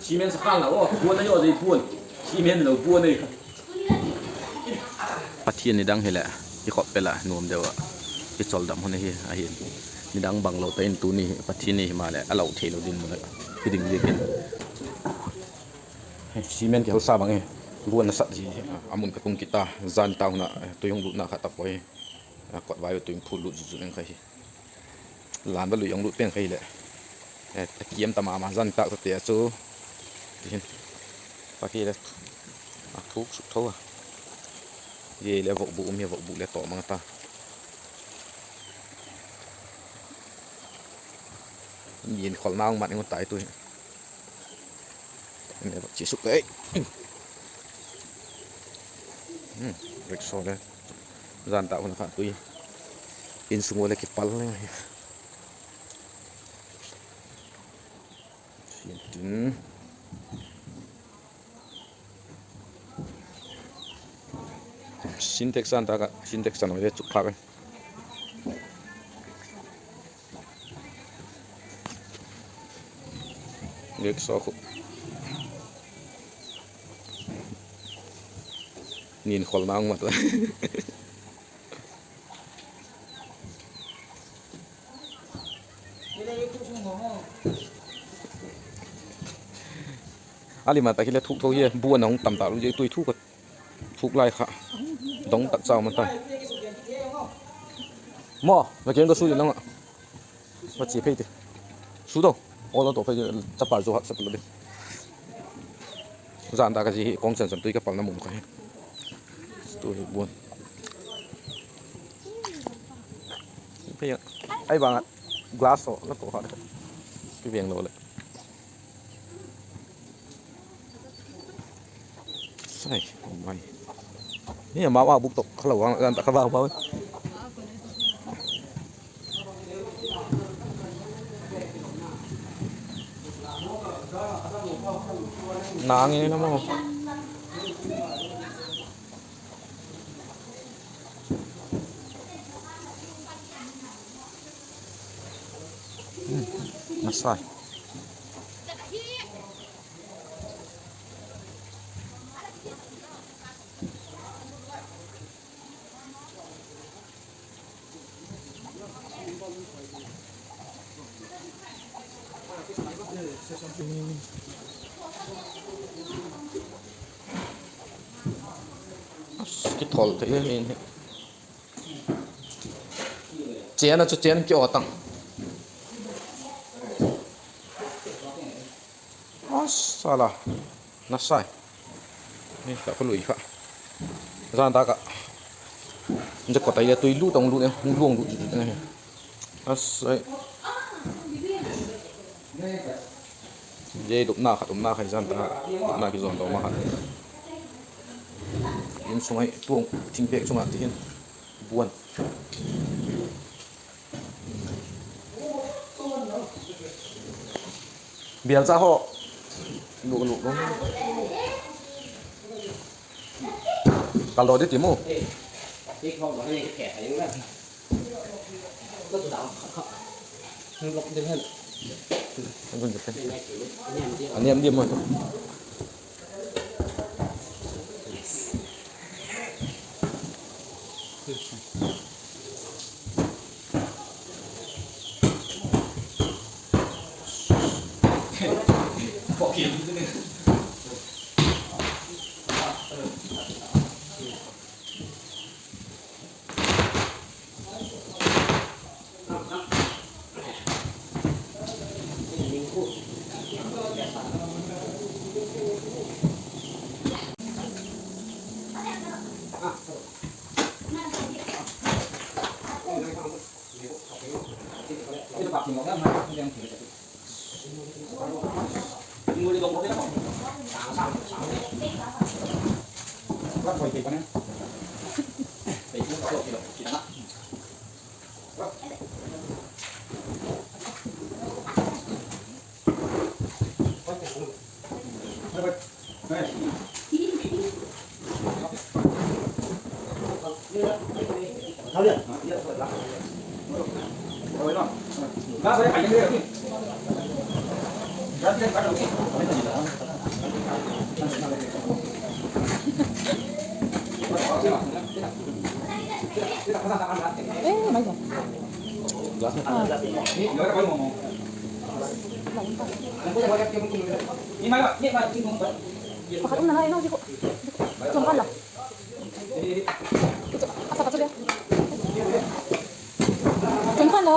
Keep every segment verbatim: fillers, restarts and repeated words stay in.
Cement sa khang la aw, buan a aw, zai buan. Cement lo buan ei. Pathian ni dang hileh, i khop pel a nuam deu a, i chawldam hun ahi, ahin. Nidang bang lo ta in tuni Pathian ni himaleh a lo theilo ding mun a hi ding ziakin. Cement kihal sa bang hi, buan a sat zi, a mun ka tung kit a, zan ta hun a tui hung lutna kha ta poi. Kot vai tui hung phut lut zut zut eng kha hi. Lan va lui hung lut pen kha hileh, a kiam ta ma ma zan tak ta te a chu. Ti hin, pa ki le, a thuk suk tho a. Zia le vokbu um hi, vokbu le tawh mang ta. Nin kholna hung mat ing u tai tu hi. Chi suk ei. Rickshaw le, zan tak hun kha tui, insung ua le kipal leng ahi. Tin, Sintex zan tak ah, Sintex chan ua le chuk phâk e. Rickshaw khu, nin kholna hung mat la. A lim a tak hile thuk tho hi, buan a hung tam ta lu zia tui thuk a, thuk lai kha dong tak chau man ta. Maw, la keng ka su in lang a, va chia phei ti. Su to, awl a to phei, chapa zo hak sat lo ding. Zan tak a zia hi kawng chan chan tui ka palna mun kha hi. Tu hi buan. Phei a, ai vang a, glass haw la to kha, kiveng lo leh. Sai, mai. Ni a mau a buk tok kha lo vang, zan tak kha vang mau. Nang e na maw. Na sai. Kithol thei hi. Chên a chu chên ki aw tang. A sala, na sai. Ni ka lui kha. Zan tak a, zia kot ai le tui lut a hung lut e, hung luang lut. A sai. Zia lupna khat umna kha zan tak a, lupna kizawn to ma kha. Insung ai tuang thing pêk chung ah ti hin, buan. Bial cha haw. Lu, lu, lu. Kal daw di ti mu. A niam di mu. Eh, mai sa. Ah. Pakhat um na lai, no, di ko. Chuam khan la. A sa ka chu le. Chuam khan la.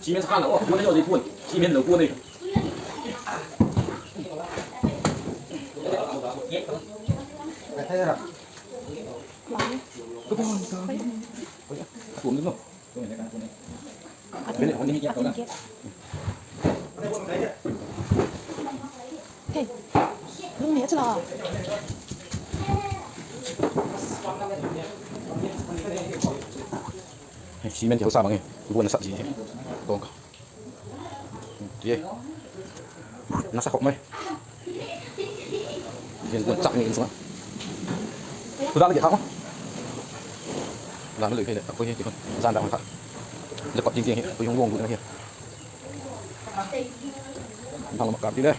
Cement sa khan la, o, kuan ei, o, di kuan ei. Tuam ding lo. Hey, lung ni a chu la. Cement kihau sa bang e, guan a sat ji hi. Tawng ka. Ti e. Na sa khop mai. Hin guan chak ni in sung a. Tu dan a ki kha ma. Dan lui phei le, a pui hi ti khun. Zan dan kha. Le kot ding ding hi, pui hung guang lut na hi. Thang lam kap ti le.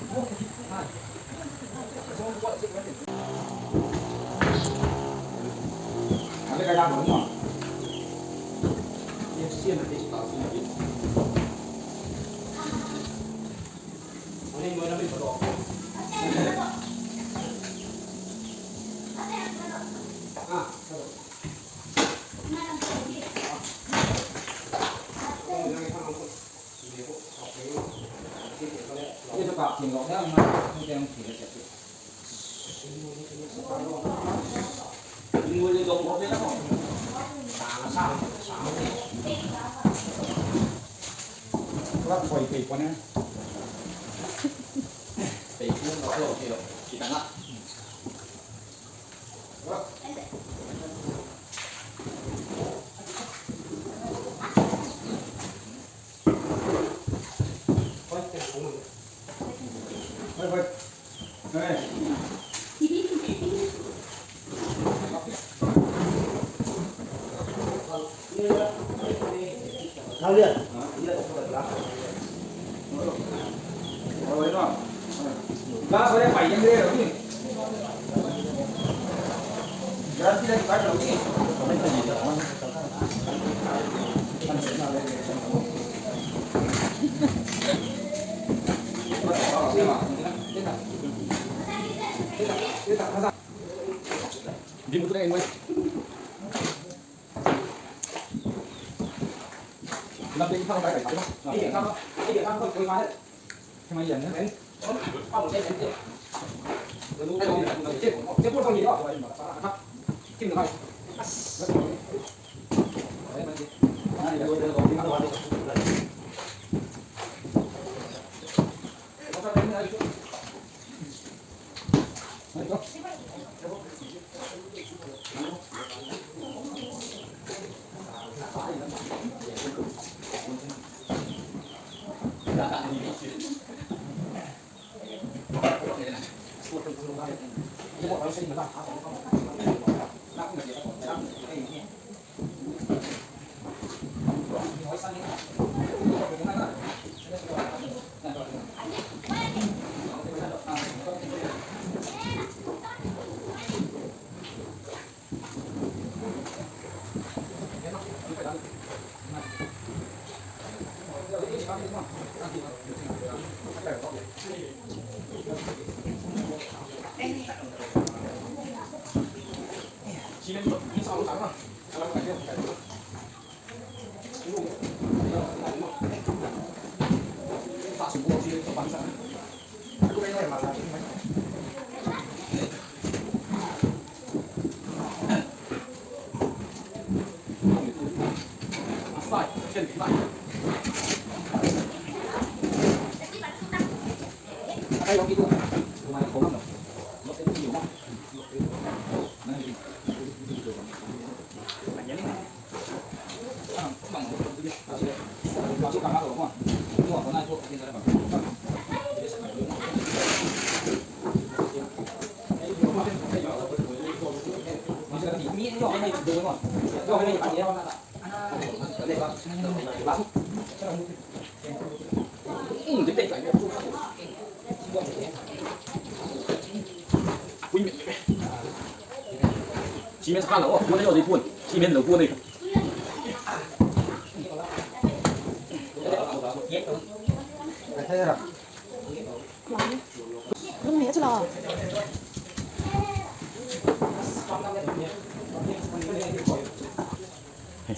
Cement sa kha lo, guan a lo dei puan. Cement lo guan ei.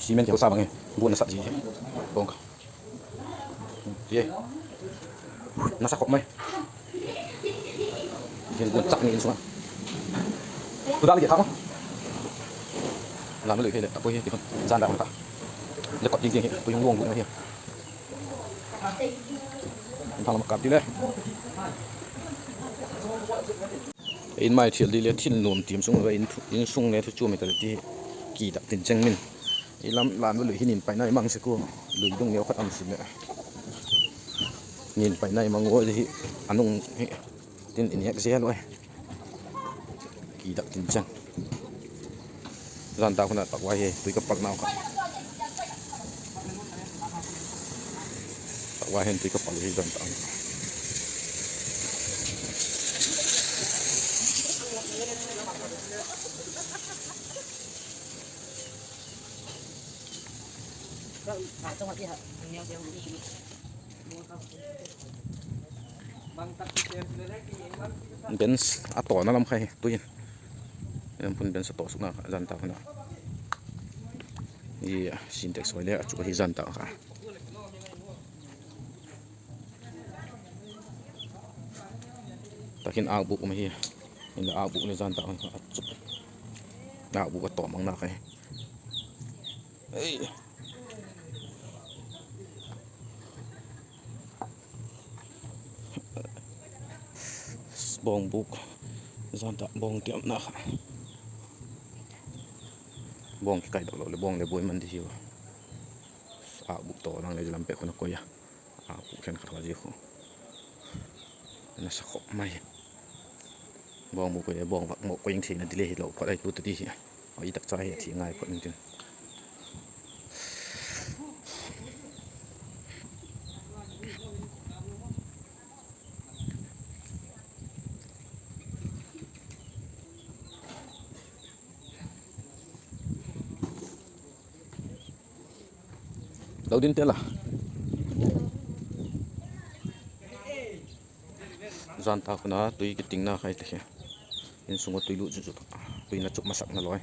Cement kihau sa bang e, guan a sat ji hi. Tawng ka. Ti e. Na sa khop mai. Hin guan chak ni in sung a. Tu dan a ki kha ma. Lam lui phei le, a pui hi ti khun. Zan dan kha. Le kot ding ding hi, pui hung guang lut na hi. Thang lam kap ti le. In mai thil di le thil nuam tiam sung ve, in thu, in sung le thu chuam i ta le ti hi. Ki dak tin cheng min. I lam Lanva lui hi nin paina i mang sek ua, lui dung neu khat am sin leh nin paina i mang ua hi, a nung hi tin i nêk zel ui. Kidak tin chang. Zan tak hun a tak vai hi tui ka palnau kha. Tak vai hin tui ka pal hi zan tak. Bench a tawna lam kha hi tui in. Em pun bench a taw sukna kha zan tak hun a. Sintex hoi le a chu hi zan tak kha. Tak hin akbûk um hi. Inla akbûk le zan tak a chu, akbûk a taw mang na kha hi. Bawng bûk, zan tak bawng tiamna kha. Bawng kikaidok lo leh bawng le buai man di hiu. Akbûk taw nang le lam pek khun a koi a. Akbûk khenkhat kha zia khu. Nasa khop mai. Bawng bûk koi le bawng vak mawk koi ing theina di le hilo phot ai tu ta di hi. I tak cha hi a thi ngai phot intin. Lo din te la. Zan tak hun a tui kitingna kha hi tak hi. Insung a tui lut zu zu tak. Tui na chup masakna loi.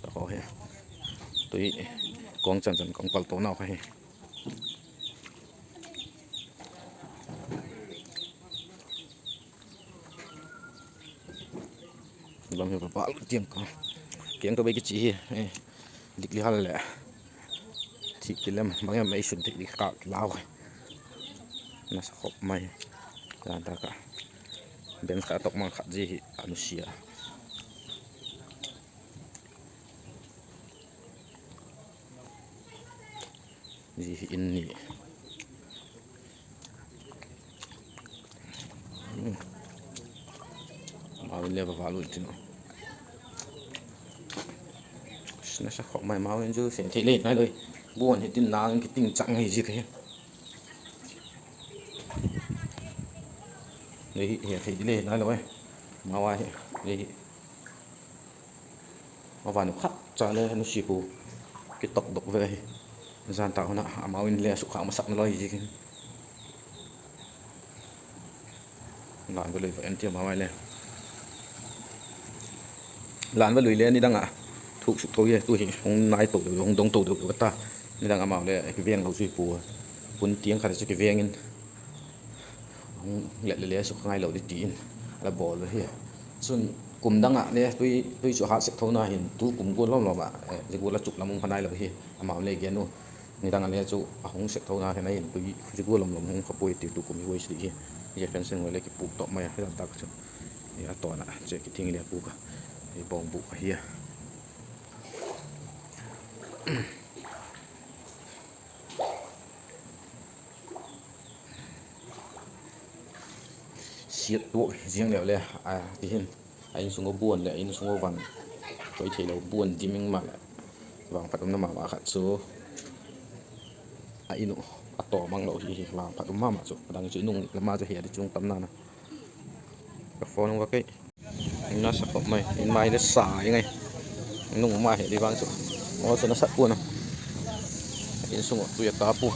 Tak aw hi. Tui kawng chan chan kawng pal tawnau kha hi. Lam hi va pal tiang ka. Kiang ka bei kichi hi. Dik li hal leh thik kilem bang em ei sun thei di ka kilau. Nasa khop mai. Zan tak a bench kha a tok mang khat zia hi a nusia. Zia hi in ni. Amau in le va va lut tin. Nasa khop mai, amau in chu sen thei le nai loi. Buan hi tin nang kiting chang hi zik hi. Lei hi he thei di le nai lo e. Amau a hi lei hi. A van u khat cha le nusia pua, kitokdok ve hi. Zan tak hun a amau in le a sukkhâk masakna loi hi ziakin. Lanva lui va en ti amau ai le. Lanva lui le nidang ah thuk suk tho hi, tu hi hung nai to deu, hung dong to deu deu ta. Nidang amau le kiveng lo chu hi pua. Hun tiang khat chu kiveng in hung let le le suk kha ngai lo di ti in a la bawl hi. Chun kum dang ah le tui, tui chu hat sek thona hin tu kum gual lom lom ah, zia gual a chup lam um kha nai lo hi. Amau le gen u. Nidang a le chu a hung sek thona hin a hin tui zia gual lom lom hung kha puai ti tu kum hi uai si di hi. Zia fencing uai le kipuk tawp mai a, hi dan tak chu. A tawn ah che kithing le puk a, bawng bûk ahi a. Siat tuak ziang leu le, a ti hin, a insung a buan leh a insung a van koi theilo buan dim ing maleh, vangphat umna ma ma khat chu a in uh a taw mang lo hi, vangphat um ma ma chu. A dang chu i nung lam a chu he a di chung tam na na. Ka phone hung va kei. Nasa khop mai, in mai le sa i ngai. Nung ma he di vang chu, aw chu nasa pua'n a. Insung ah tui a ta pua.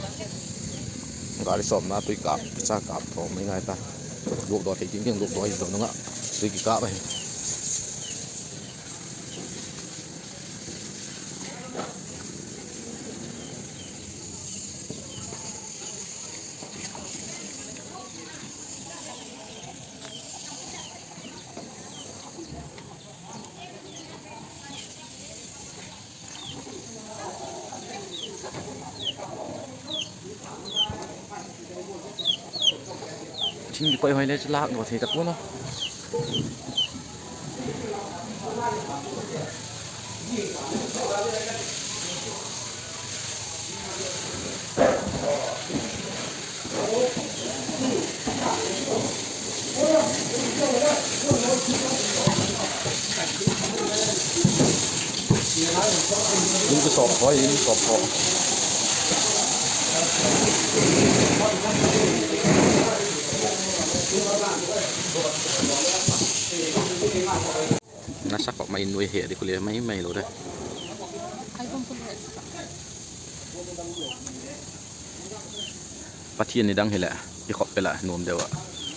Gari sawmna tui kâp, cha kâp tho mai ngai ta. Luakdaw thei ding ding, luakdaw hi zo nung ah tui kikâp ahi. Thing kikoi hoi le chu lâk daw thei ta pua'n a. In kisawp thaw, in sawp thaw. Nasa khop mai, nuai he di khu le mai mai lo de. Pathian nidang hileh kikhop pel a nuam deu ah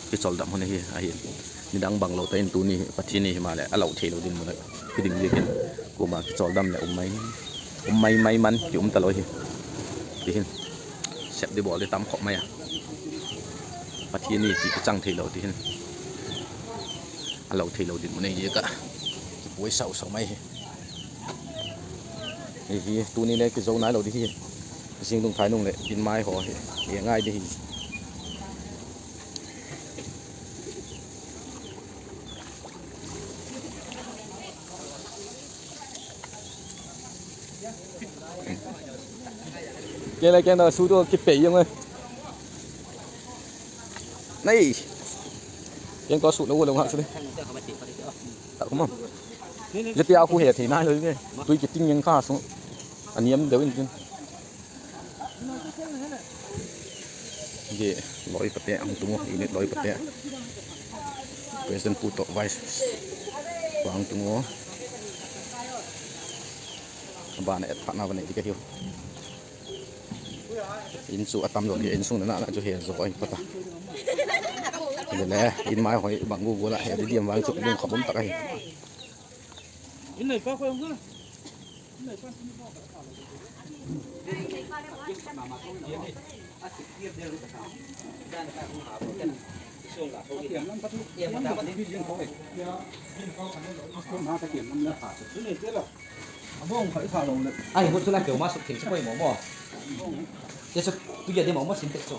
kichawldam hun ahi, ahi. Nidang bang lo ta in tuni Pathian ni himaleh a lo theilo dinmun ah kiding ziakin kuama kichawldam leh um mai, um mai mai man ki um talo hi. Ti hin, sep di bawl di tam khop mai a, Pathian ni ti kichang theilo ti hin a lo theilo dinmun ahi ziak ah kipuai sau sau mai hi. Hi hi tuni le kizo nailo di hi. Zingdung thai nung leh in mai haw hi e ngai di hi. Kei le kei na su tu kipei ang e. Nei. Keng ko su lo lo hak su di. Ta khu ma. Leti a khu he thei nai lo nge. Tui kiting eng kha sung. A niam deu in tin. Hi lawi pate hung tung u, unit lawi pate. President pu tawh vice pa hung tung u. A ban a et phatna va nei di ka hiu. In chu a tam lo hi, in sung na na chu he zo ahi pata. Hile in mai hoi bang gu gu la he di diam vang chu lungkham um tak ahi. Ai, hut chu la keu ma suk thil chu poimaw maw. Te chu tu ya di maw maw sin tek chu.